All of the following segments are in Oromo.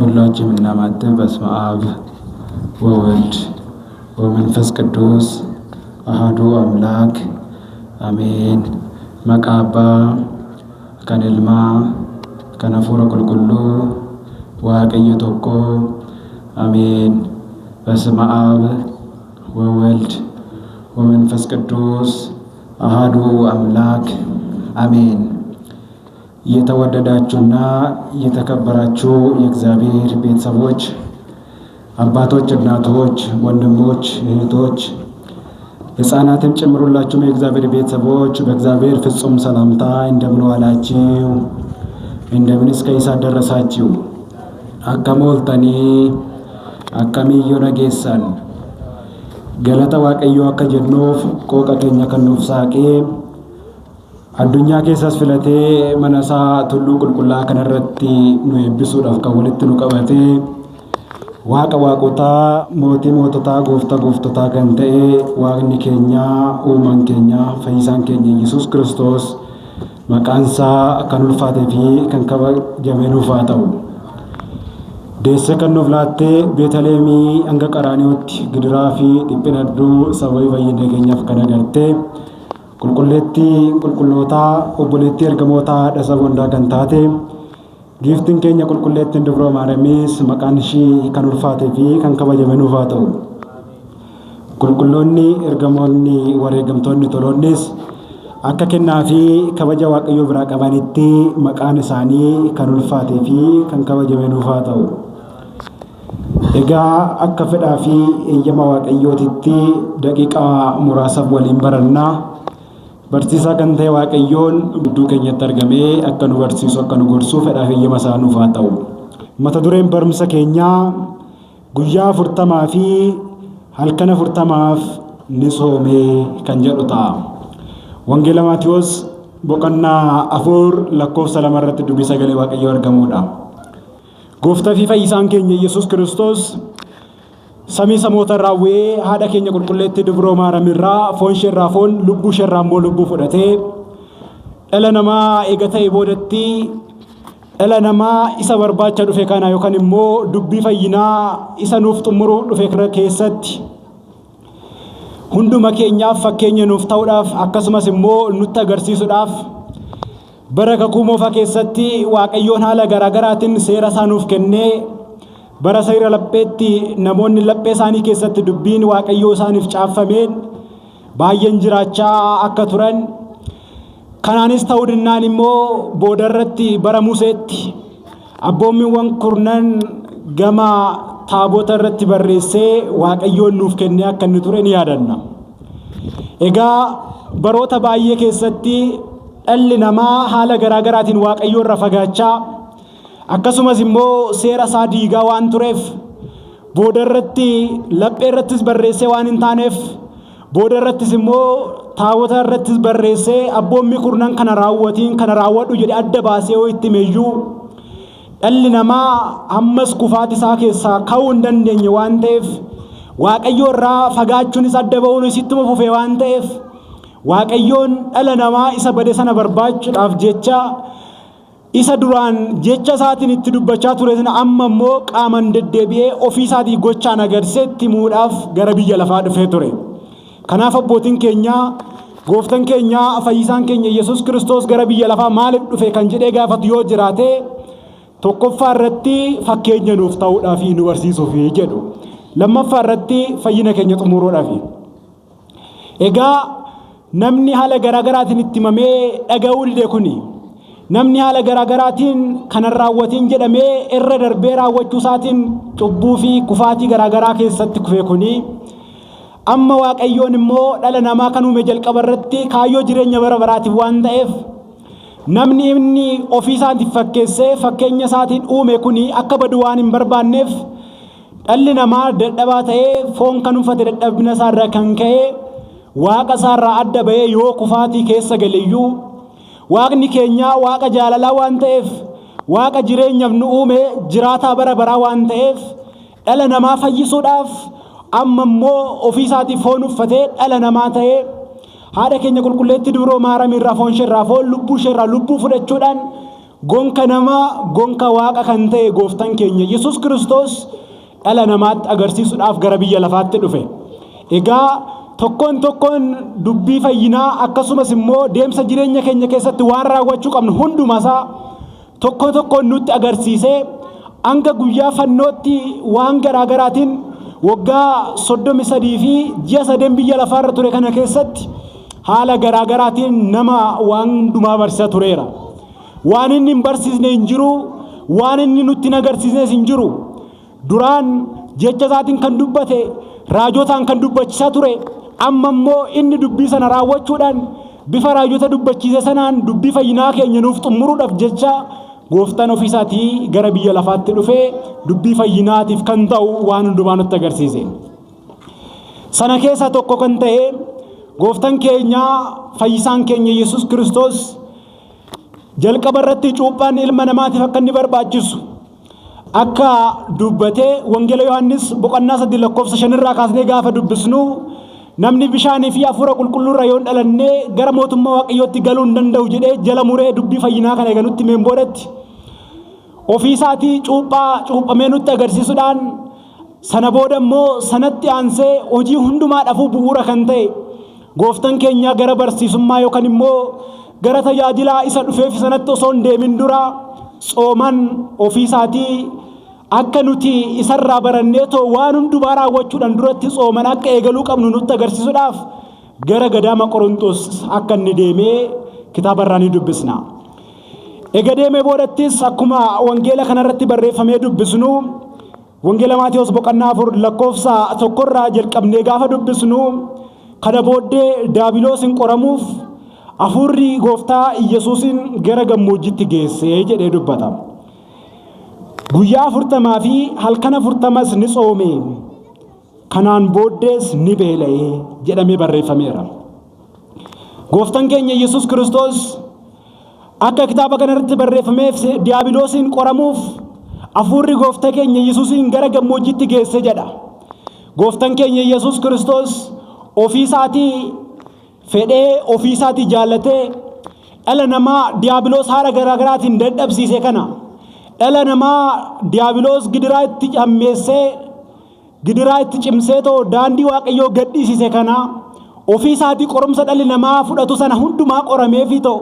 ሁላችንም እናማትብ። በስመ አብ ወወልድ ወመንፈስ ቅዱስ አሐዱ አምላክ አሜን። Maqaa Abbaa kan Ilmaa kan Hafuura Qulqulluu Waaqayyo tokko አሜን። በስመ አብ ወወልድ ወመንፈስ ቅዱስ አሐዱ አምላክ አሜን። የተወደዳችሁና የተከበራችሁ የእግዚአብሔር ቤተሰቦች፣ አባቶች፣ እናቶች፣ ወንድሞች፣ እህቶች፣ ሕፃናትም ጭምር ሁላችሁም የእግዚአብሔር ቤተሰቦች በእግዚአብሔር ፍጹም ሰላምታ እንደምን ዋላችሁ? እንደምን እስከ ሰዓት ደረሳችሁ? Akkam ooltanii akkam yoona geessan? Galata Waaqayyoo akka jennuuf qooqa keenya kan nuuf saaqee addunyaa keessas filatee mana isaa tulluu qulqullaa kanarratti nu eebbisuudhaaf kan walitti nu qabatee Waaqa waaqotaa, mootii moototaa, gooftaa gooftotaa kan ta'e Waaqni keenya, uumaan keenya, fayyisaan keenya Yesuus Kiristoos maqaan isaa kan ulfaatee fi kan kabajame nuuf haa ta'u. Deessee kan nuuf laattee Beetaleemii hanga Qaraaniyotti gidiraa fi dhiphina hedduu sababii fayyina keenyaaf kan agartee qulqulleettii qulqullootaa, obboleettii ergamootaa, haadha saba hundaa kan taate giiftiin keenya qulqulleettiin Dubroo Maariyamis maqaan ishii kan ulfaatee fi kan kabajame nuuf haa ta'u. Qulqulloonni ergamoonni wareegamtoonni toloonnis akka kennaa fi kabaja Waaqayyoo biraa qabanitti maqaan isaanii kan ulfaatee fi kan kabajame nuuf haa ta'u. Egaa akka fedhaa fi eeyyama Waaqayyootitti daqiiqaa muraasaaf waliin barannaa. Barsiisaa kan ta'e Waaqayyoon gidduu keenyatti argamee akka nu barsiisu, akka nu gorsu fedhaa fi eeyyama isaa nuuf haa ta'u. Mata dureen barumsa keenyaa guyyaa 40 fi halkan 40f ni soomee kan jedhu ta'a. Wangeela Maatiyoos boqonnaa 4 lakkoofsa 2 irratti dubbii sagalee Waaqayyoo argamudha. Gooftaa fi fayyisaan keenya Yesuus Kiristoos samii samoota irraa bu'ee haadha keenya qulqulleettii Dubroo Maariyaam irraa foon ishee irraa foon, lubbuu ishee irraa immoo lubbuu fudhatee dhala namaa eega ta'e boodatti dhala namaa isa barbaacha dhufe kana yookaan immoo dubbii fayyinaa isa nuuf xumuruu dhufe kana keessatti hunduma keenyaaf fakkeenya nuuf ta'uudhaaf akkasumas immoo nutti agarsiisuudhaaf bara kakuu moofaa keessatti Waaqayyoon haala garaagaraatiin seera isaa nuuf kennee bara seera lapheetti namoonni laphee isaanii keessatti dubbiin Waaqayyoo isaaniif caaffameen baay'een jiraachaa akka turan, kanaanis ta'uu dinnaan immoo boodarratti bara Museetti abboommiiwwan kurnan gama taabota irratti barreessee Waaqayyoon nuuf kennee akka inni ture ni yaadanna. Egaa baroota baay'ee keessatti dhalli namaa haala garaagaraatiin Waaqayyoo irraa fagaachaa akkasumas immoo seera isaa diigaa waan tureef boodarratti laphee irrattis barreessee waan hin taaneef boodarrattis immoo taabota irrattis barreessee abboommii kurnan kana raawwatiin kana raawwadhu jedhe adda baasee yoo itti himeyyuu dhalli namaa ammas kufaati isaa keessaa ka'uu hin dandeenye waan ta'eef Waaqayyoo irraa fagaachuunis adda ba'uunis ittuma fufee waan ta'eef Waaqayyoon dhala namaa isa bade sana barbaachuudhaaf jecha isa duraan jecha isaatiin itti dubbachaa ture sana amma immoo qaaman deddeebi'ee ofii isaatii gochaan agarsiisee itti himuudhaaf gara biyya lafaa dhufee ture. Kanaaf abbootiin keenya gooftan keenya fayyisaan keenya Yesuus Kiristoos gara biyya lafaa maaliif dhufe kan jedhee gaafatu yoo jiraate tokkoffaa irratti fakkeenya nuuf ta'uudhaaf nu barsiisuuf jedhu. Lammaffaa irratti fayyina keenya xumuruudhaaf. Egaa namni haala garaagaraatiin itti himamee dhaga'uu dide kuni namni haala garaagaraatiin kanan raawwatiin jedhamee irra darbee raawwachuu isaatiin cubbuu fi kufaatii garaagaraa keessatti kufe kuni amma Waaqayyoon immoo dhala namaa kan uume jalqaba irratti kaayyoo jireenya bara baraatiif waan ta'eef namni inni ofii isaatiif fakkeessee fakkeenya isaatiin uume kuni akka badu waan hin barbaanneef dhalli namaa dadhabaa ta'ee foon kan uffate dadhabina isaarraa kan ka'e Waaqa isaarraa adda ba'ee yoo kufaatii keessa galeyyuu Waaqni keenya Waaqa jaalalaa waan ta'eef, Waaqa jireenyaaf nu uume, jiraataa bara baraa waan ta'eef dhala namaa fayyisuudhaaf amma immoo ofii isaatii foon uffatee dhala namaa ta'ee haadha keenya qulqulleettii Dubroo Maaramii irraa foon isheerraa foon, lubbuu isheerraa lubbuu fudhachuudhaan Gonka namaa gonka Waaqa kan ta'e gooftan keenya Yesuus Kiristoos dhala namaatti agarsiisuudhaaf gara biyya lafaatti dhufe. Egaa tokkoon tokkoon dubbii fayyinaa akkasumas immoo deemsa jireenya keenya keessatti waan raawwachuu qabnu hundumasaa tokko tokkoon nutti agarsiisee hanga guyyaa fannootti waan garaa garaatiin waggaa 33 fi ji'a 3 biyya lafaarra ture kana keessatti haala garaa garaatiin nama waan hundumaa barsiisaa tureera. Waan inni hin barsiisne hin jiru, waan inni nutti hin agarsiisnes hin jiru. Duraan jecha isaatiin kan dubbate, raajotaan kan dubbachiisaa ture, amma immoo inni dubbii sana raawwachuudhaan bifa raajota dubbachiise sanaan dubbii fayyinaa keenya nuuf xumuruudhaaf jecha gooftaan ofii isaatii gara biyya lafaatti dhufee dubbii fayyinaatiif kan ta'u waan hundumaa nutti agarsiise. Sana keessaa tokko kan ta'e gooftaan keenya fayyisaan keenya Yesuus Kiristoos jalqaba irratti cuuphaan ilma namaatiif akka inni barbaachisu akka dubbatee Wangeela Yohaannis boqonnaa 3 lakkoofsa 5 irraa kaasnee gaafa dubbisnu, namni bishaanii fi hafuura qulqulluu irraa yoo hin dhalannee gara mootummaa Waaqayyootti galuu hin danda'u jedhee jala muree dubbii fayyinaa kana eega nutti himeen boodatti ofii isaatii cuuphaa cuuphamee nutti agarsiisuudhaan, sana booda immoo sanatti aansee hojii hundumaadhaafuu bu'uura kan ta'e gooftan keenya gara barsiisummaa yookaan immoo gara tajaajilaa isa dhufeef sanatti osoo hin deemin dura tsooman ofii isaatii akka nuti isarraa barannee too waan hundumaa raawwachuudhaan duratti tsooman akka eegaluu qabnu nutti agarsiisuudhaaf gara gadaama Qorontos akka inni deemee kitaaba irraa ni dubbisna. Ega deemee boodattis akkuma wangeela kanarratti barreeffamee dubbisnu, Wangeela Maatewos boqonnaa 4 lakkoofsa 1rraa jalqabnee gaafa dubbisnu, kana booddee Daabiloos hin qoramuuf hafuurri gooftaa Iyyasuusin gara gammoojjitti geesse jedhee dubbata. Guyyaa 40 fi halkan 40s ni tsoome. Kanaan booddees ni beela'e jedhamee barreeffameera. Gooftaan keenya Yesuus Kiristoos akka kitaaba kanarratti barreeffameef diyaabiloosiin qoramuuf hafuurri gooftaa keenya Yesuusiin gara gammoojjiitti geesse jedha. Gooftaan keenya Yesuus Kiristoos ofii isaatii fedhee, ofii isaatii jaallatee, dhala namaa diyaabiloos haala garaagaraatiin dadhabsiise kana, dhala namaa diyaabiloos gidiraa itti hammeessee, gidiraa itti cimsee too daandii Waaqayyoo gadhiisise kana, ofii isaatii qorumsa dhalli namaa fudhatu sana hundumaa qorameefii too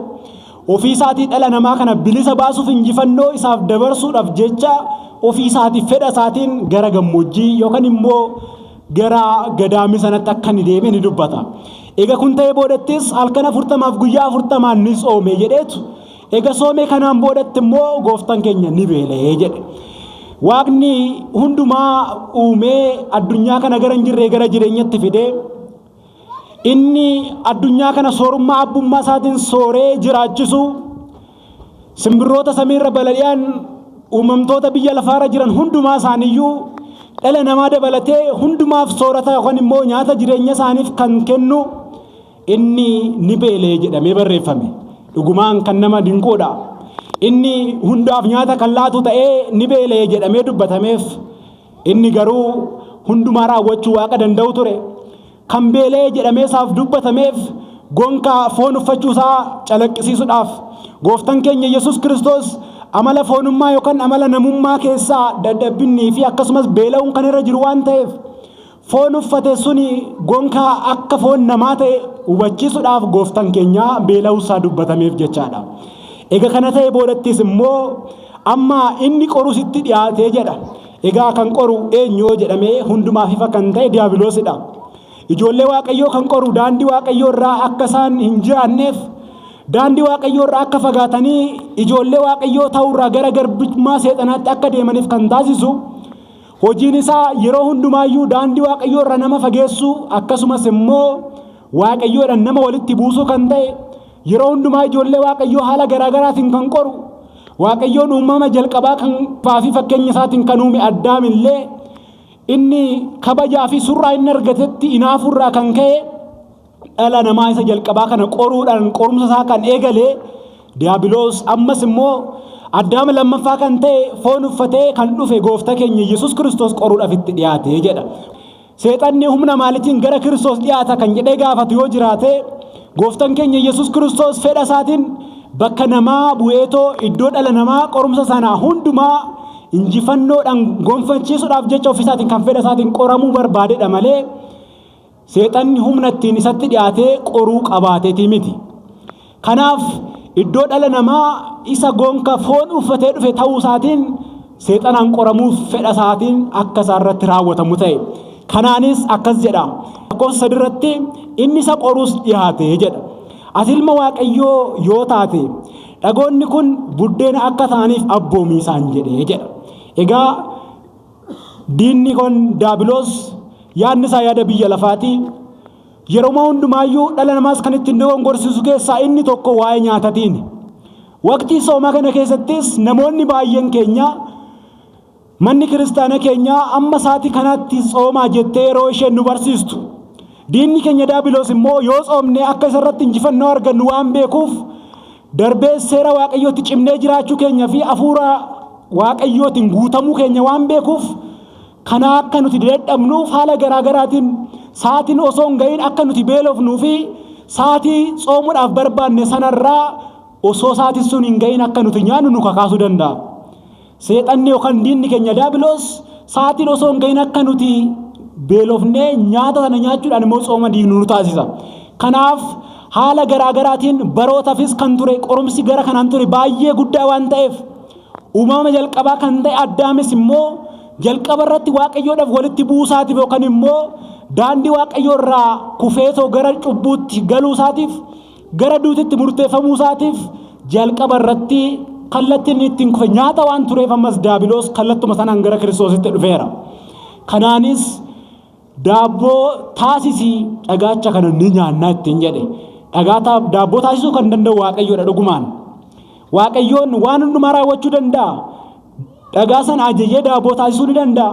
ofii isaatii dhala namaa kana bilisa baasuuf, injifannoo isaaf dabarsuudhaaf jecha ofii isaatii fedha isaatiin gara gammoojjii yookaan immoo gara gadaamii sanatti akka inni deeme ni dubbata. Egaa kun ta'ee boodattis halkan 40f guyyaa 40n ni tsoome jedheetu, egaa soome kanaan boodatti immoo gooftaan keenya ni beela'ee jedhe. Waaqni hundumaa uumee addunyaa kana gara hin jirree gara jireenyatti fidee, inni addunyaa kana soorummaa abbummaa isaatiin sooree jiraachisu, simbirroota samiirra balali'an, uumamtoota biyya lafaarra jiran hundumaa isaaniiyyuu dhala namaa dabalatee hundumaaf soorata yookaan immoo nyaata jireenya isaaniif kan kennu inni ni beela'e jedhamee barreeffame. Dhugumaan kan nama dinquudha. Inni hundaaf nyaata kan laatu ta'ee ni beela'e jedhamee dubbatameef, inni garuu hundumaa raawwachuu Waaqa danda'u ture. Kan beela'e jedhamee isaaf dubbatameef gonkaa foon uffachuu isaa calaqqisiisuudhaaf. Gooftaan keenya Yesuus Kiristoos amala foonummaa yookaan amala namummaa keessaa dadhabbinnii fi akkasumas beela'uun kan irra jiru waan ta'eef, foon uffate suni gonkaa akka foon namaa ta'e hubachiisuudhaaf gooftaan keenya beela'uu isaa dubbatameef jechaadha. Egaa kana ta'e boodattis immoo amma inni qorus itti dhiyaatee jedha. Egaa kan qoru eenyu jedhamee hundumaaf ifa kan ta'e diyaabiloosidha. Ijoollee Waaqayyoo kan qoru daandii Waaqayyoo irraa akka isaan hin jiraanneef, daandii Waaqayyoo irraa akka fagaatanii ijoollee Waaqayyoo ta'uu irraa gara garbummaa seexanaatti akka deemaniif kan taasisu, hojiin isaa yeroo hundumaayyuu daandii Waaqayyoo irraa nama fageessuu, akkasumas immoo Waaqayyoodhaan nama walitti buusuu kan ta'e, yeroo hundumaa ijoollee Waaqayyoo haala garaagaraatiin kan qoru, Waaqayyoon uumama jalqabaa kan fi fakkeenya isaatiin kan uume Addaam illee inni kabajaa fi surraa inni argatetti hinaafuurraa kan ka'e dhala namaa isa jalqabaa kana qoruudhaan qorumsa isaa kan eegale diyaabiloos, ammas immoo Addaam lammaffaa kan ta'e foon uffatee kan dhufe gooftaa keenya Yesuus Kiristoos qoruudhaaf itti dhiyaate jedha. Seexanni humna maaliitiin gara Kiristoos dhiyaata kan jedhee gaafatu yoo jiraate, gooftaan keenya Yesuus Kiristoos fedha isaatiin Bakka namaa bu'eetoo iddoo dhala namaa qorumsa sana hundumaa injifannoodhaan gonfachiisuudhaaf jecha ofiisaatiin kan fedha isaatiin qoramuu barbaadedha malee seexanni humna ittiin isatti dhiyaatee qoruu qabaateetii miti. Kanaaf iddoo dhala namaa isa gonka foon uffatee dhufe ta'uu isaatiin seexanaan qoramuuf fedha isaatiin akka isaa irratti raawwatamu ta'e. Kanaanis akkas jedha. Lakkoofsa 3 irratti inni isa qoruus dhiyaate jedha. Ati ilma Waaqayyoo yoo taate, dhagoonni kun buddeena akka ta'aniif abboomii isaan jedhee jedha. Egaa diinni kun Daabiloos yaadni isaa yaada biyya lafaati. Yeroo hundumaayyuu dhala namaas kan ittiin dogongorsiisu keessaa inni tokko waa'ee nyaatatiin. Waqtii soomaa kana keessattis namoonni baay'een keenya manni kiristaana keenyaa amma sa'aatii kanaatti tsoomaa jettee yeroo isheen nu barsiistu. Diinni keenya Daabiloos immoo yoo tsoomne akka isarratti injifannoo argannu waan beekuuf, darbee seera Waaqayyootti cimnee jiraachuu keenya fi hafuura Waaqayyootiin guutamuu keenya waan beekuuf, kana akka nuti dadhabnuuf haala garaa garaatiin sa'aatiin osoo hin ga'iin akka nuti beelofnuu fi sa'aatii tsoomuudhaaf barbaanne sanarraa osoo sa'aatiin sun hin ga'iin akka nuti nyaannu nu kakaasuu danda'a. Seexanni yookaan diinni keenya Daabiloos sa'aatiin osoo hin ga'iin akka nuti beelofnee nyaata sana nyaachuudhaan immoo tsooma diignu nu taasisa. Kanaaf haala garaa garaatiin barootaafis kan ture qorumsi gara kanaan ture baay'ee guddaa waan ta'eef, uumama jalqabaa kan ta'e Addaamis immoo jalqaba irratti Waaqayyoodhaaf walitti bu'uusaatiif yookaan immoo daandii Waaqayyoo irraa kufeetoo gara cubbuutti galuu isaatiif, gara duutitti murteeffamuu isaatiif, jalqaba irratti kallattiin inni ittiin kufe nyaata waan tureef, ammas Daabiloos kallattuma sanaan gara Kiristoositti dhufeera. Kanaanis daabboo taasisii dhagaacha kana ni nyaannaa ittiin jedhe. Dhagaa daabboo taasisuu kan danda'u Waaqayyoodha dhugumaan. Waaqayyoon waan hundumaa raawwachuu danda'a. Dhagaa sana ajajee daabboo taasisuu ni danda'a.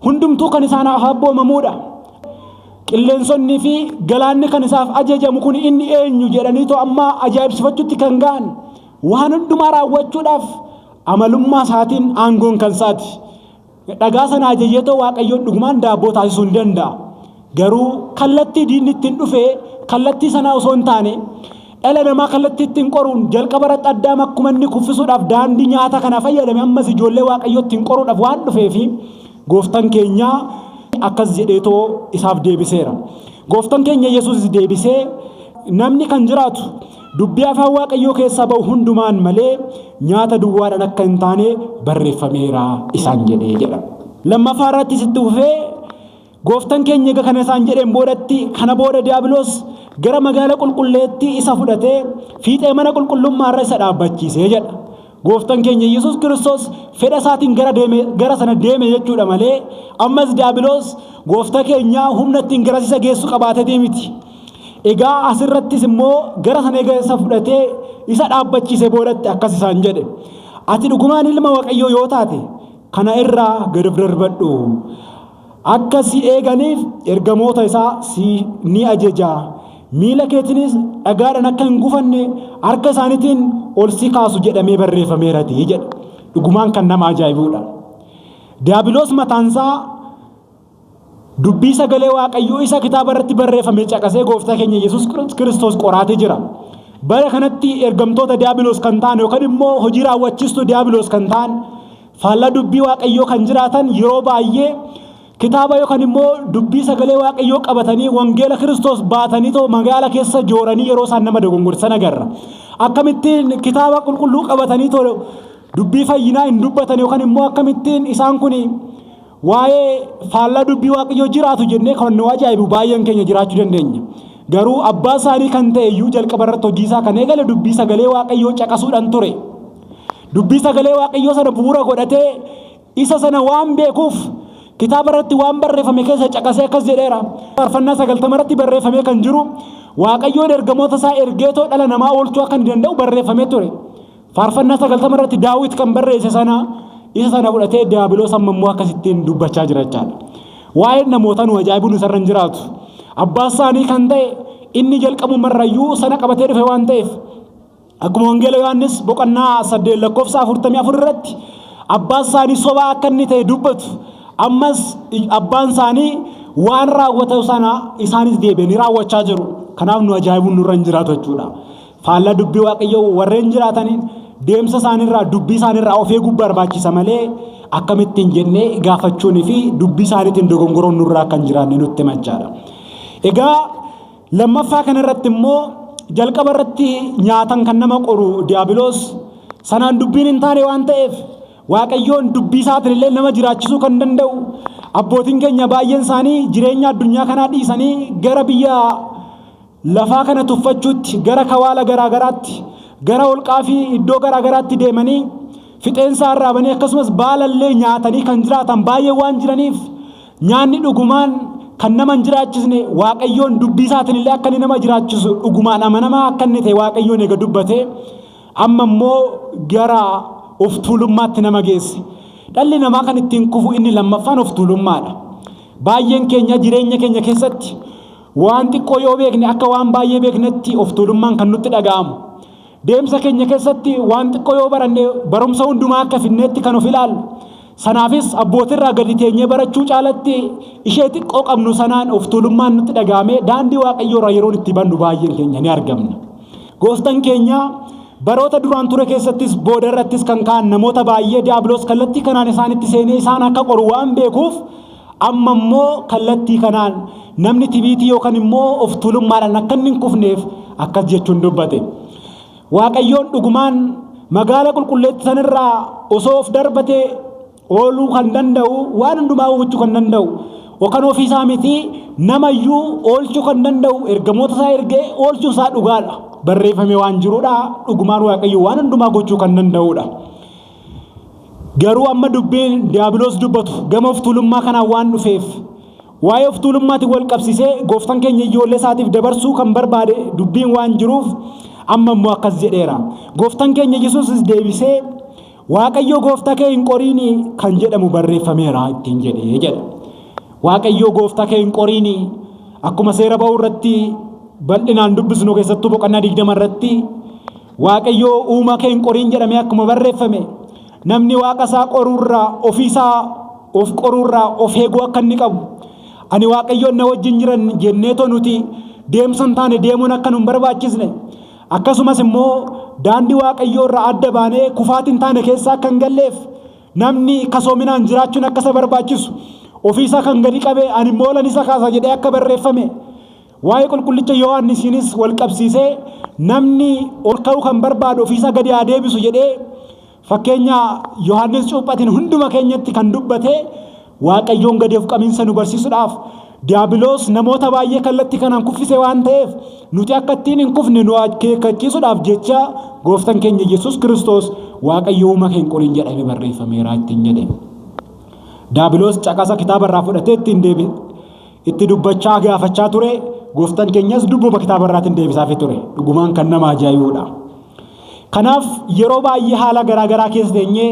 Hundumtuu kan isaanaaf abboomamuudha. Qilleensonnii fi galaanni kan isaaf ajajamu kun inni eenyu jedhaniitoo amma ajaa'ibsifachuutti kan ga'an, waan hundumaa raawwachuudhaaf amalummaa isaatiin aangoon kan isaati. Dhagaa sana ajajeetoo Waaqayyoon dhugumaan daabboo taasisuu ni danda'a. Garuu kallattii diinni ittiin dhufe kallattii sanaa osoo hin taane, dhala namaa kallattii ittiin qoruun jalqaba irratti Addaam akkuma inni kuffisuudhaaf daandii nyaata kana fayyadame, ammas ijoollee Waaqayyoo ittiin qoruudhaaf waan dhufeefi gooftaan keenya akkas jedheetoo isaaf deebiseera. Gooftaan keenya Yesuus deebisee, namni kan jiraatu dubbii afaan Waaqayyoo keessaa ba'u hundumaan malee nyaata duwwaadhaan akka hin taane barreeffameera isaan jedhee jedha. Lammaffaa irratti sitti fufee gooftaan keenya egaa kana isaan jedheen boodatti, kana booda Diiyaabiloos gara magaala qulqulleetti isa fudhatee fiixee mana qulqullummaa irra isa dhaabbachiisee jedha. Gooftaan keenya Yesuus Kiristoos fedha isaatiin gara deeme, gara sana deeme jechuudha malee ammas Diiyaabiloos gooftaa keenya humna ittiin gara isa geessu qabaateetii miti. Egaa asirrattis immoo gara sana egaa isa fudhatee isa dhaabbachiise boodatti akkas isaan jedhe. Ati dhugumaan ilma Waaqayyoo yoo taate, kana irraa gad of darbadhu. Akka si eeganiif ergamoota isaa si ni ajaja. Miila keetiinis dhagaadhaan akka hin gufanne harka isaaniitiin ol si kaasu jedhamee barreeffameerati jedhe. Dhugumaan kan nama ajaa'ibudha. Diyaabiloos mataansaa dubbii sagalee Waaqayyoo isa kitaaba irratti barreeffame caqasee gooftaa keenya Yesuus Kiristoos qoraatee jira. Bara kanatti ergamtoota Diyaabiloos kan ta'an yookaan immoo hojii raawwachiistuu Diyaabiloos kan ta'an, faallaa dubbii Waaqayyoo kan jiraatan, yeroo baay'ee kitaaba yookaan immoo dubbii sagalee Waaqayyoo qabatanii, wangeela Kiristoos baatanii too magaala keessa jooranii yeroo isaan nama dogongorsan agarra. Akkamittiin kitaaba qulqulluu qabatanii too dubbii fayyinaa hin dubbatan, yookaan immoo akkamittiin isaan kun waa'ee faallaa dubbii Waaqayyoo jiraatu jennee kan nu ajaa'ibu baay'een keenya jiraachuu dandeenya. Garuu abbaa isaanii kan ta'e iyyuu jalqaba irratti hojii isaa kan eegale dubbii sagalee Waaqayyoo caqasuudhaan ture. Dubbii sagalee Waaqayyoo sana bu'uura godhatee, isa sana waan beekuuf, kitaaba irratti waan barreeffame keessa caqasee akkas jedheera. Faarfannaa 90 irratti barreeffamee kan jiru, Waaqayyoon ergamoota isaa ergeetoo dhala namaa oolchuu akka inni danda'u barreeffamee ture. Faarfannaa 90 irratti Daawit kan barreesse sana, isa sana fudhatee Diyaabiloos amma immoo akkasittiin dubbachaa jira jechaadha. Waa'een namoota nu ajaa'ibuun isarra hin jiraatu. Abbaa isaanii kan ta'e inni jalqabumarrayyuu sana qabatee dhufe waan ta'eef, akkuma Wangeela Yohaannis boqonnaa 8 lakkoofsa 44 irratti abbaan isaanii sobaa akka inni ta'e dubbatu, ammas abbaan isaanii waan raawwatu sana isaanis deebi'anii raawwachaa jiru. Kanaaf nu ajaa'ibuun nurra hin jiraatu jechuudha. Faallaa dubbii Waaqayyoo warreen jiraataniin deemsa isaaniirraa dubbii isaaniirraa of eeguu barbaachisa malee akkamittiin jennee gaafachuunii fi dubbii isaaniitiin dogongoroon nurraa akka hin jiraanne nutti machaadha. Egaa lammaffaa kanarratti immoo jalqaba irratti nyaatan kan nama qoru diyaabiloos sanaan dubbiin hin taane waan ta'eef Waaqayyoon dubbii isaatiin illee nama jiraachisuu kan danda'u abbootiin keenya baay'een isaanii jireenya addunyaa kanaa dhiisanii gara biyya lafaa kana tuffachuutti gara kawaala garaa garaatti gara holqaa fi iddoo garaa garaatti deemanii fixeensa arraabanii akkasumas baalallee nyaatanii kan jiraatan baay'ee waan jiraniif nyaanni dhugumaan kan nama hin jiraachisne Waaqayyoon dubbii isaatiin illee akka inni nama jiraachisu dhugumaan amanamaa akka inni ta'e Waaqayyoon eega dubbate amma immoo gara of tuulummaatti nama geesse. Dhalli namaa kan ittiin kufu inni lammaffaan of tuulummaadha. Baay'een keenya jireenya keenya keessatti waan xiqqoo yoo beekne akka waan baay'ee beeknetti of tuulummaan kan nutti dhaga'amu. Deemsa keenya keessatti waan xiqqoo yoo baranne barumsa hundumaa akka fidneetti kan of ilaallu. Sanaafis abbootirraa gadi teenyee barachuu caalatti ishee xiqqoo qabnu sanaan of tuulummaan nutti dhaga'amee daandii Waaqayyoo irraa yeroon itti bannu baay'een keenya ni argamna. Gooftan keenya baroota duraan ture keessattis booda irrattis kan ka'an namoota baay'ee diiyaabiloos kallattii kanaan isaanitti seenee isaan akka qoru waan beekuuf amma immoo kallattii kanaan namni tibiitii yookaan immoo of tuulummaadhaan akka inni hin kufneef akkas jechuun dubbate. Waaqayyoon dhugumaan magaala qulqulleetti sanirraa osoo of darbate ooluu kan danda'u waan hundumaa gochuu kan danda'u yookaan ofiisaa miti namayyuu oolchuu kan danda'u ergamoota isaa ergee oolchuun isaa dhugaadha. Barreeffame waan jirudha dhugumaan Waaqayyo waan hundumaa gochuu kan danda'udha. Garuu amma dubbiin diiyaabiloos dubbatu gama of tuulummaa kanaan waan dhufeef waa'ee of tuulummaatiin wal qabsiisee gooftaan keenya ijoollee isaatiif dabarsuu kan barbaade dubbiin waan jiruuf amma immoo akkas jedheera. Gooftaan keenya Yesuusis deebisee Waaqayyoo gooftaa kee hin qoriini kan jedhamu barreeffameera ittiin jedhee jedha. Waaqayyoo gooftaa kee hin qoriini akkuma seera ba'uu irratti bal'inaan dubbisnu keessattuu boqonnaa 20 irratti Waaqayyoo uumaa kee hin qoriin jedhamee akkuma barreeffame namni waaqa isaa qoruurraa ofiisaa of qoruurraa of eeguu akka inni qabu ani Waaqayyoon na wajjin jiran jenneetoo nuti deemsa hin taane deemuun akka nu hin barbaachisne akkasumas immoo daandii Waaqayyoo irraa adda baanee kufaatii hin taane keessa akka hin galleef namni kasoominaan jiraachuun akka isa barbaachisu ofiisaa kan gadi qabe ani immoo olan isa kaasa jedhee akka barreeffame waa'ee qulqullicha Yohaannisiinis wal qabsiisee namni ol ka'uu kan barbaadu ofiisaa gadi haa deebisu jedhee fakkeenya Yohaannis cuuphaatiin hunduma keenyatti kan dubbate Waaqayyoon gadi of qabiinsa nu barsiisuudhaaf Diyaabiloos namoota baay'ee kallattii kanaan kuffise waan ta'eef nuti akka ittiin hin kufne nu akeekkachiisuudhaaf jecha gooftaan keenya Yesuus Kiristoos Waaqayyo uuma kee hin qorin jedhamee barreeffameera ittiin jedhe. Diyaabiloos caqasa kitaaba irraa fudhatee ittiin deebi itti dubbachaa gaafachaa ture gooftaan keenyas dubbuma kitaaba irraatiin deebisaafii ture dhugumaan kan nama ajaa'ibudha. Kanaaf yeroo baay'ee haala garaa garaa keessa teenyee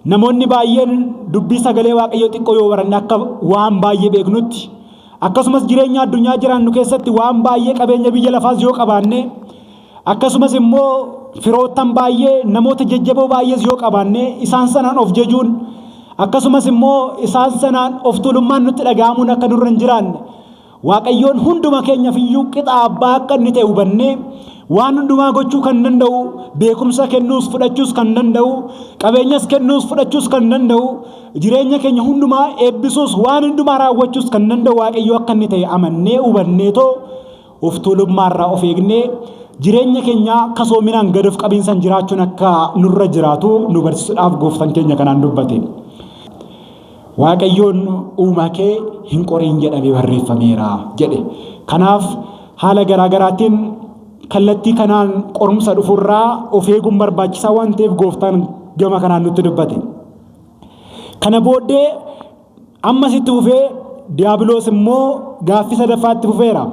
namoonni baay'een dubbii sagalee Waaqayyoo xiqqoo yoo baranne akka waan baay'ee beeknutti akkasumas jireenya addunyaa jiraannu keessatti waan baay'ee qabeenya biyya lafaas yoo qabaanne akkasumas immoo firoottan baay'ee namoota jajjaboo baay'ees yoo qabaanne isaan sanaan of jajuun akkasumas immoo isaan sanaan of tuulummaan nutti dhaga'amuun akka nurra hin jiraanne Waaqayyoon hunduma keenyaaf iyyuu qixa abbaa akka inni ta'e hubannee waan hundumaa gochuu kan danda'u beekumsa kennuus fudhachuus kan danda'u qabeenyas kennuus fudhachuus kan danda'u jireenya keenya hundumaa eebbisuus waan hundumaa raawwachuus kan danda'u Waaqayyo akka inni ta'e amannee hubanneetoo of tuulummaarraa of eegnee jireenya keenya kasoominaan gad of qabiinsan jiraachuun akka nurra jiraatu nu barsiisuudhaaf gooftaan keenya kanaan dubbate. Waaqayyoon uumaa kee hin qoriin jedhamee barreeffameera jedhe. Kanaaf haala garaa garaatiin kallattii kanaan qorumsa dhufurraa of eeguun barbaachisaa waan ta'eef gooftaan gama kanaan nutti dubbate. Kana booddee ammas itti fufee Diyaabiloos immoo gaaffii sadaffaatti fufeera.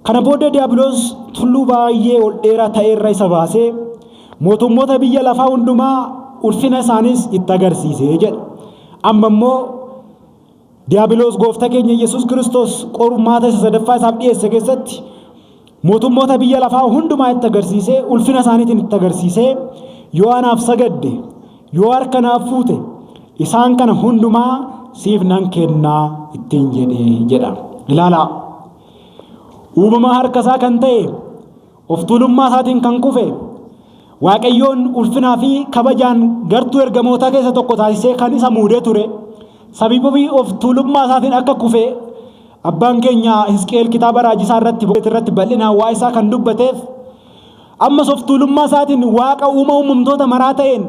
Kana booddee Diyaabiloos tulluu baay'ee ol dheeraa ta'e irra isa baasee mootummoota biyya lafaa hundumaa ulfina isaaniis itti agarsiise jedha. Amma immoo Diyaabiloos gooftaa keenya Yesuus Kiristoos qormaata isa sadaffaa isaaf dhiyeesse keessatti mootummoota biyya lafaa hundumaa itti agarsiisee ulfina isaaniitiin itti agarsiisee yoo anaaf sagadde yoo harka naaf fuute isaan kana hundumaa siif nan kennaa ittiin jedhe jedha. Ilaalaa. Uumama harka isaa kan ta'e Of tuulummaa isaatiin kan kufe Waaqayyoon ulfinaa fi kabajaan gartuu ergamootaa keessa tokko taasisee kan isa muudee ture sababii of tuulummaa isaatiin akka kufe abbaan keenya Hisqi'eel kitaaba raajisaa irratti bal'inaan waa isaa kan dubbateef ammas of tuulummaa isaatiin Waaqa uuma uumamtoota maraa ta'een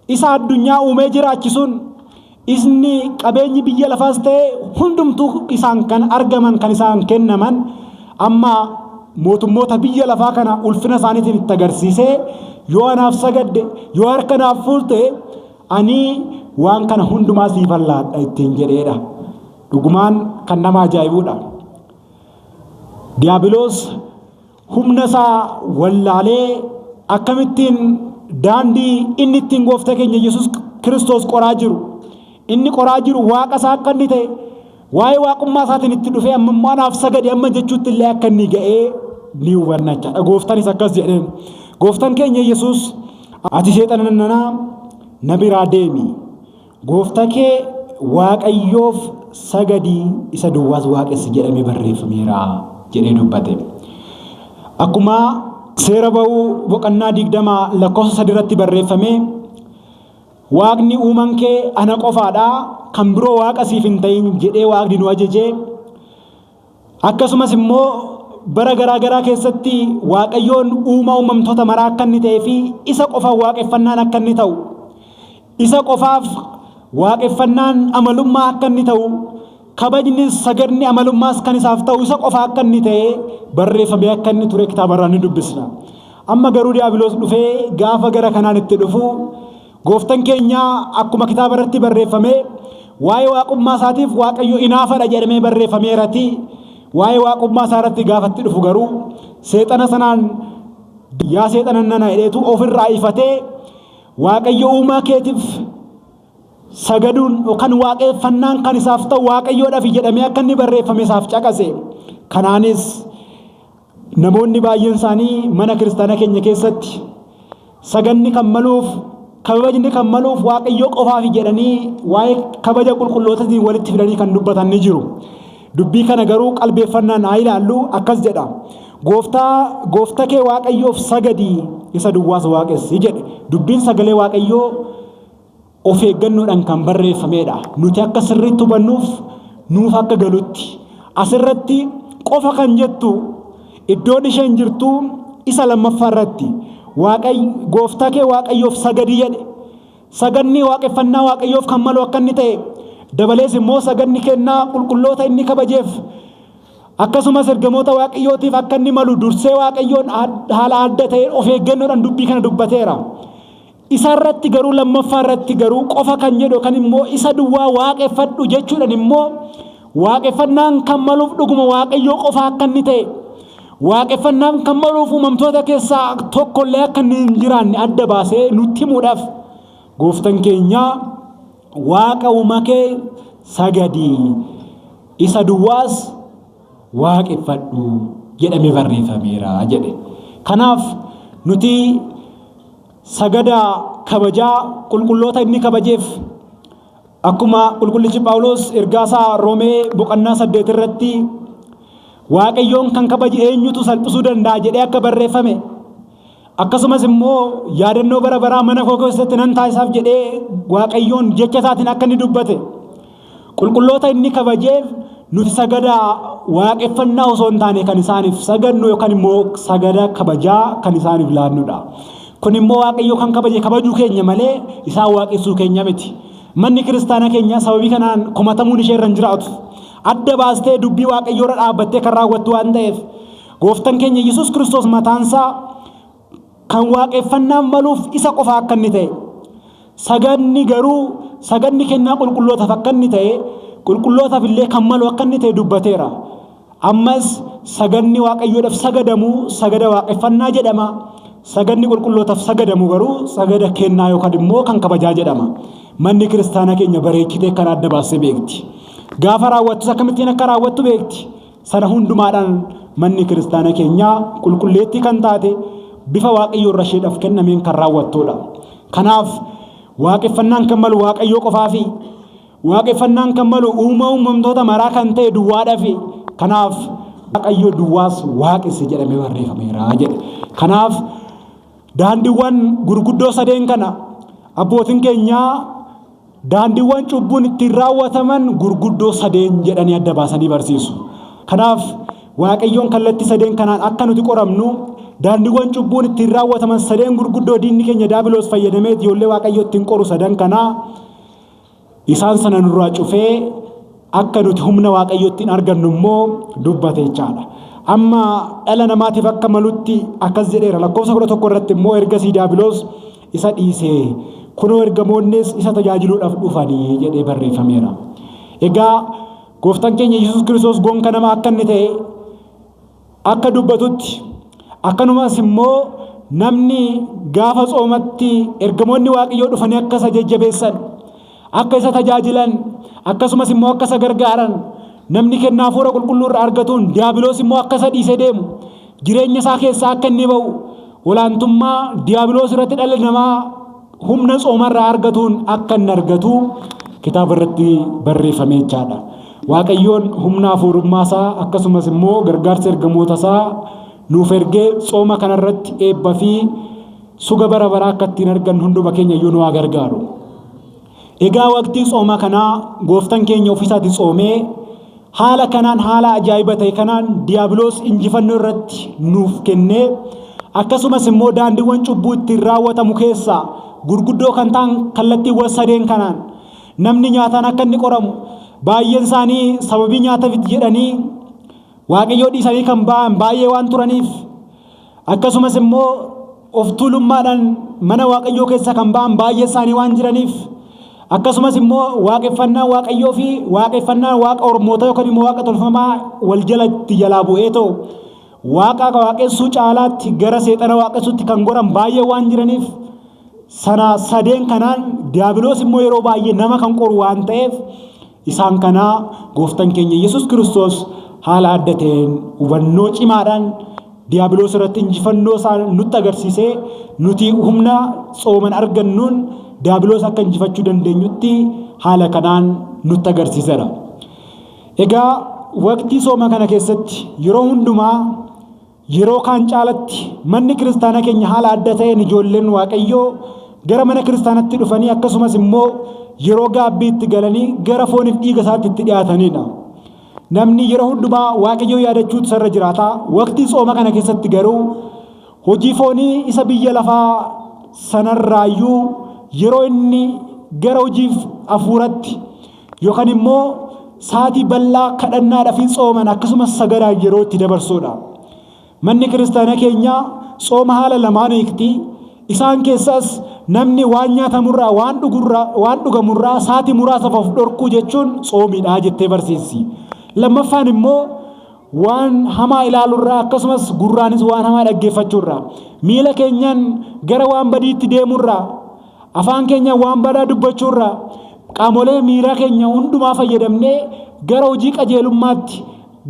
isa addunyaa uumee jiraachisuun isni qabeenyi biyya lafaas ta'e hundumtuu isaan kan argaman kan isaan kennaman amma mootummoota biyya lafaa kana ulfina isaaniitiin itti agarsiisee yoo anaaf sagadde yoo harka naaf fuulte ani waan kana hundumaa siifan laadha ittiin jedheedha. Dhugumaan kan nama ajaa'ibuudha. Diyaabiloos humna isaa wallaalee akkamittiin daandii inni ittiin gooftaa keenya Yesuus Kiristoos qoraa jiru inni qoraa jiru waaqa isaa akka inni ta'e waa'ee waaqummaa isaatiin itti dhufee amma immoo anaaf sagade amma jechuutti illee akka inni ga'ee ni hubanna jechaadha. Gooftaanis akkas jedheen. Gooftaan keenya Yesuus ati seexana nanaa na biraa deemi. Gooftaa kee Waaqayyoof sagadi isa duwwaas waaqessi jedhamee barreeffameera jedhee dubbate. Akkuma seera ba'uu boqonnaa 20 lakkoofsa 3 irratti barreeffame Waaqni uuman kee ana qofaadha kan biroo waaqa siif hin ta'in jedhee waaqni nu ajaje. Akkasumas immoo bara garaa garaa keessatti Waaqayyoon uumaa uumamtoota maraa akka inni ta'ee fi isa qofaaf waaqeffannaan akka inni ta'u, isa qofaaf waaqeffannaan amalummaa akka inni ta'u, kabajnis sagadni amalummaas kan isaaf ta'u isa qofa akka inni ta'e barreeffamee akka inni ture kitaabarraa ni dubbisna. Amma garuu Diyaabiloos dhufee gaafa gara kanaan itti dhufu Gooftan keenya akkuma kitaaba irratti barreeffame waa'ee waaqummaa isaatiif Waaqayyo inaafadha jedhamee barreeffameerati. Waa'ee waaqummaa isaa irratti gaafa itti dhufu garuu seexana sanaan yaa seexana nana jedheetu ofirraa ifatee Waaqayyo uumaa keetiif sagaduun yookaan waaqeffannaan kan isaaf ta'u Waaqayyoodhaaf jedhamee akka inni barreeffame isaaf caqase. Kanaanis Namoonni baay'een isaanii mana kiristaanaa keenya keessatti saganni kan maluuf kabajni kan maluuf Waaqayyoo qofaafi jedhanii waa'ee kabaja qulqullootaatiin walitti fidanii kan dubbatan ni jiru. Dubbii kana garuu qalbeeffannaan haa ilaallu akkas jedha. Gooftaa goofta kee Waaqayyoof sagadi isa duwwaas waaqessi jedhe. Dubbiin sagalee Waaqayyoo of eeggannoodhaan kan barreeffameedha. Nuti akka sirriitti hubannuuf nuuf akka galutti. Asirratti qofa kan jettu iddoon isheen jirtu isa lammaffaa irratti Waaqayyo gooftaa kee Waaqayyoof sagadi jedhe. Saganni waaqeffannaa Waaqayyoof kan malu akka inni ta'e dabalees immoo saganni kennaa qulqulloota inni kabajeef akkasumas ergamoota Waaqayyootiif akka inni malu dursee Waaqayyoon haala adda ta'een of eeggannoodhaan dubbii kana dubbateera. Isa irratti garuu lammaffaa irratti garuu qofa kan jedhu kan immoo isa duwwaa waaqeffadhu jechuudhaan immoo waaqeffannaan kan maluuf dhuguma Waaqayyoo qofa akka inni ta'e waaqeffannaan kan maluuf uumamtoota keessaa tokkollee akka inni hin jiraanne adda baasee nutti himuudhaaf gooftan keenya waaqa uumaa kee sagadi isa duwwaas waaqeffadhu jedhamee barreeffameera jedhe. Kanaaf nuti sagada kabajaa qulqulloota inni kabajeef akkuma qulqullichi Phaawulos ergaasaa Roomee boqonnaa 8 irratti Waaqayyoon kan kabaje eenyutu salphisuu danda'a jedhee akka barreeffame akkasumas immoo yaadannoo bara baraa mana koo keessatti nan taasisaaf jedhee Waaqayyoon jecha isaatiin akka inni dubbate Qulqulloota inni kabajeef nuti sagada waaqeffannaa osoo hin taane kan isaaniif sagadnu yookaan immoo sagada kabajaa kan isaaniif laannudha. Kun immoo Waaqayyo kan kabaje kabajuu keenya malee isaan waaqessuu keenya miti. Manni kiristaanaa keenya sababii kanaan komatamuun ishee irra hin jiraatu. Adda baastee dubbii Waaqayyoo irra dhaabbattee kan raawwattu waan ta'eef gooftan keenya Yesuus Kiristoos mataansaa kan waaqeffannaan maluuf isa qofa akka inni ta'e sagadni garuu sagadni kennaa qulqullootaaf akka inni ta'e qulqullootaaf illee kan malu akka inni ta'e dubbateera. Ammas sagadni Waaqayyoodhaaf sagadamu sagada waaqeffannaa jedhama. Sagadni qulqullootaaf sagadamu garuu sagada kennaa yookaan immoo kan kabajaa jedhama. Manni kiristaanaa keenya bareechitee kan adda baastee beekti. Gaafa raawwattus akkamittiin akka raawwattu beekti. Sana hundumaadhaan manni kiristaana keenyaa qulqulleettii kan taate bifa Waaqayyoo irra isheedhaaf kennameen kan raawwattuudha. Kanaaf waaqeffannaan kan malu Waaqayyoo qofaafi. Waaqeffannaan kan malu uumaa uumamtoota maraa kan ta'e duwwaadhaafi. Kanaaf Waaqayyo duwwaas waaqessi jedhamee barreeffameera jedhe. Kanaaf daandiiwwan gurguddoo sadeen kana abbootiin keenyaa daandiiwwan cubbuun ittiin raawwataman gurguddoo sadeen jedhanii adda baasanii barsiisu. Kanaaf Waaqayyoon kallattii sadeen kanaan akka nuti qoramnu, daandiiwwan cubbuun ittiin raawwataman sadeen gurguddoo diinni keenya Daabiloos fayyadamee ijoollee Waaqayyoo ittiin qoru sadan kanaa isaan sana nurraa cufee akka nuti humna Waaqayyoo ittiin argannu immoo dubbate jechaadha. Amma dhala namaatiif akka malutti akkas jedheera. Lakkoofsa 11 irratti immoo ergasii Daabiloos isa dhiise, kunoo ergamoonnis isa tajaajiluudhaaf dhufanii jedhee barreeffameera. Egaa Gooftaan keenya Yesuus Kiristoos gonka nama akka inni ta'e akka dubbatutti, akkanumas immoo namni gaafa tsoomatti ergamoonni Waaqayyoo dhufanii akka isa jajjabeessan, akka isa tajaajilan, akkasumas immoo akka isa gargaaran, namni kennaa hafuura qulqulluu irraa argatuun Diyaabiloos immoo akka isa dhiisee deemu, jireenya isaa keessaa akka inni ba'u, olaantummaa Diyaabiloos irratti dhalli namaa humna tsoomarraa argatuun akka inni argatu kitaaba irratti barreeffame jechaadha. Waaqayyoon humna hafuurummaa isaa akkasumas immoo gargaarsa ergamoota isaa nuuf ergee tsooma kanarratti eebba fi suga bara baraa akka ittiin argannu hunduma keenya iyyuu nu haa gargaaru. Egaa waqtii tsooma kanaa gooftaan keenya ofiisaati tsoomee haala kanaan, haala ajaa'iba ta'e kanaan Diyaabiloos injifannoo irratti nuuf kennee, akkasumas immoo daandiiwwan cubbuu ittiin raawwatamu keessaa gurguddoo kan ta'an kallattiiwwan sadeen kanaan namni nyaataan akka inni qoramu, baay'een isaanii sababii nyaataaf jedhanii Waaqayyoo dhiisanii kan ba'an baay'ee waan turaniif, akkasumas immoo of tuulummaadhaan mana Waaqayyoo keessa kan ba'an baay'ee isaanii waan jiraniif, akkasumas immoo waaqeffannaan Waaqayyoo fi waaqeffannaan waaqa ormoota yookaan immoo waaqa tolfamaa wal jalatti jalaa bu'ee ta'u waaqa waaqessuu caalaatti gara seexana waaqessuutti kan goran baay'ee waan jiraniif, sana sadeen kanaan Diyaabiloos immoo yeroo baay'ee nama kan qoru waan ta'eef, isaan kanaa gooftaan keenya Yesuus Kiristoos haala adda ta'een hubannoo cimaadhaan Diyaabiloos irratti injifannoo isaa nutti agarsiisee, nuti humna tsooman argannuun Diyaabiloos akka injifachuu dandeenyutti haala kanaan nutti agarsiiseera. Egaa waqtii sooma kana keessatti yeroo hundumaa yeroo kaan caalatti manni kiristaana keenya haala adda ta'een ijoolleen Waaqayyoo gara mana kiristaanatti dhufanii, akkasumas immoo yeroo gaabbiitti galanii gara fooniif dhiiga isaatti itti dhiyaatanidha. Namni yeroo hundumaa Waaqayyoo yaadachuutu isarra jiraata. Waqtii tsooma kana keessatti garuu hojii foonii isa biyya lafaa sanarraayyuu yeroo inni gara hojiif hafuuratti yookaan immoo sa'aatii bal'aa kadhannaadhaa fi tsooman akkasumas sagadaan yeroo itti dabarsuudha. Manni kiristaana keenyaa tsooma haala lamaan hiikti. Isaan keessaas namni waan nyaatamurraa, waan dhugurraa, waan dhugamurraa sa'aatii muraasaaf of dhorkuu jechuun tsoomiidha jettee barsiisti. Lammaffaan immoo waan hamaa ilaalurraa, akkasumas gurraanis waan hamaa dhaggeeffachuurraa, miila keenyaan gara waan badiitti deemurraa, afaan keenyaan waan badaa dubbachuurraa, qaamolee miiraa keenya hundumaa fayyadamnee gara hojii qajeelummaatti,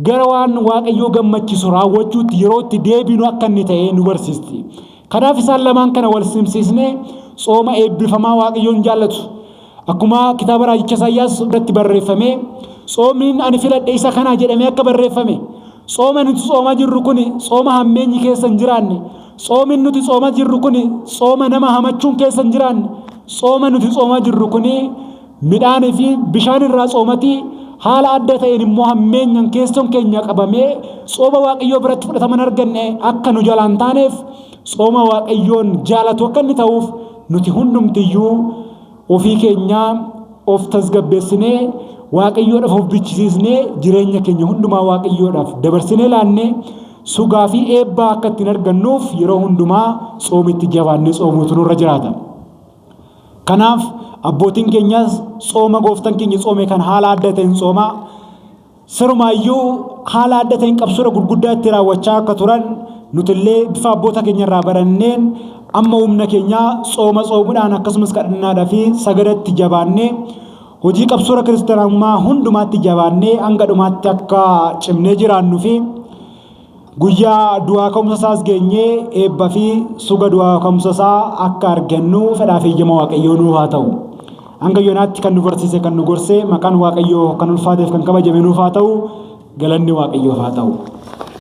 gara waan Waaqayyoo gammachiisu raawwachuutti yeroo itti deebinu akka inni ta'e nu barsiisti. Kanaaf isaan lamaan kana wal simsiisnee tsooma eebbifamaa Waaqayyoon jaallatu. Akkuma kitaaba raajicha Isaayyaas irratti barreeffame, tsoomni ani filadhe isa kana jedhamee akka barreeffame, tsooma nuti tsoomaa jirru kun tsooma hammeenyi keessa hin jiraanne, tsoomi nuti tsoomaa jirru kun tsooma nama hamachuun keessa hin jiraanne, tsooma nuti tsoomaa jirru kun midhaanii fi bishaan irraa tsoomatii haala adda ta'een immoo hammeenyaan keessoon keenya qabamee tsooma Waaqayyoo biratti fudhataman arganne akka nu jalaan taaneef, tsooma Waaqayyoon jaalatu akka inni ta'uuf nuti hundumtiyyuu ofii keenyaa of tasgabbeessinee, Waaqayyoodhaaf of bichisiisnee, jireenya keenya hundumaa Waaqayyoodhaaf dabarsinee laannee sugaa fi eebbaa akka ittiin argannuuf yeroo hundumaa tsoomitti jabaannee tsoomuutu nurra jiraata. Kanaaf abbootiin keenyas tsooma gooftaan keenya tsoome kan haala adda ta'een tsoomaa, sirumaayyuu haala adda ta'een qabsoora gurguddaa itti raawwachaa akka turan, nutillee bifa abboota keenya irraa baranneen amma humna keenyaa tsooma tsoomuudhaan akkasumas kadhannaadhaa fi sagadatti jabaannee hojii qabsoora kiristaanummaa hundumaatti jabaannee hanga dhumaatti akka cimnee jiraannuu fi guyyaa du'aa ka'umsa isaas geenyee eebba fi suga du'aa ka'umsa isaa akka argannu fedhaa fi eeyyama Waaqayyoo nuuf haa ta'u. Hanga yoonaatti kan nu barsiise, kan nu gorse, maqaan Waaqayyoo kan ulfaateef kan kabajame nuuf haa ta'u. Galanni Waaqayyoof haa ta'u.